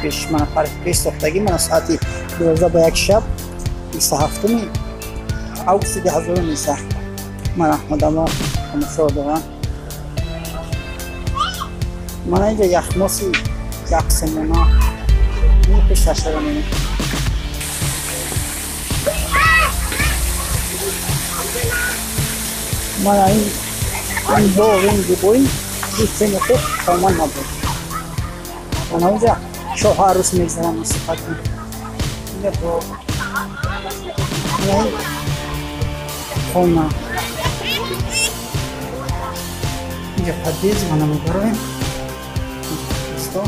Пеш мана парк пеш сохтагӣ, мана соати 12 ба 1 шаб, 27 августи 2019. Мана одамо тамошо доранд. Мана инҷа яхмоси 1 сомона, пеш шашара мебинем. Мана ин боғ, ин зебоӣ, се метр тамоман набуд. Мана онҷа шоҳу арӯс мегзаранд, мусиқат. Инҷа боғ, мана ин хона, инҷа подъезд. Мана мебароем, дӯсто.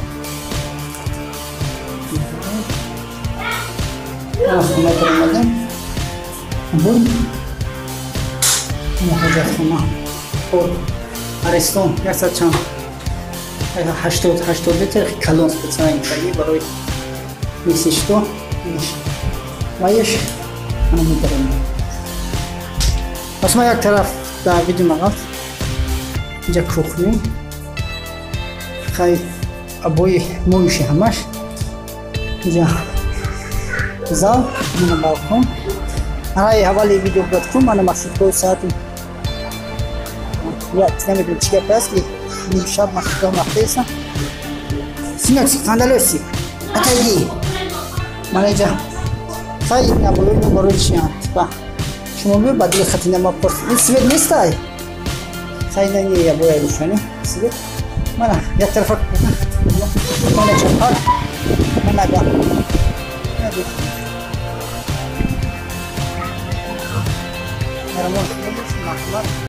Мана хона даромадем, буд ҳоҷатхона, аристон яксад чанд, 80 литр, калон, специально барои месишто ваеш. Мана медарем. Пас ма як тараф дар видео мағалт. Инҷа кухня, хай, обои моющий ҳамаш. Инҷа зал, мана балкон. Ай ҳавали видео буд ку. Мана маршруткаи соати намедонам чӣ гап аст, ки нимшаб маршрутка рафтаеса. Синок, қандалоси, отойди. Мана инҷа хай набои барои чиянд? Типа шумо биё ба дили хати нама пурс. Ин свет нестай, хай, не ябоя рӯшани свет. Мана як тарафа, мана чапак, мана га. Меҳрубон, марҳамат.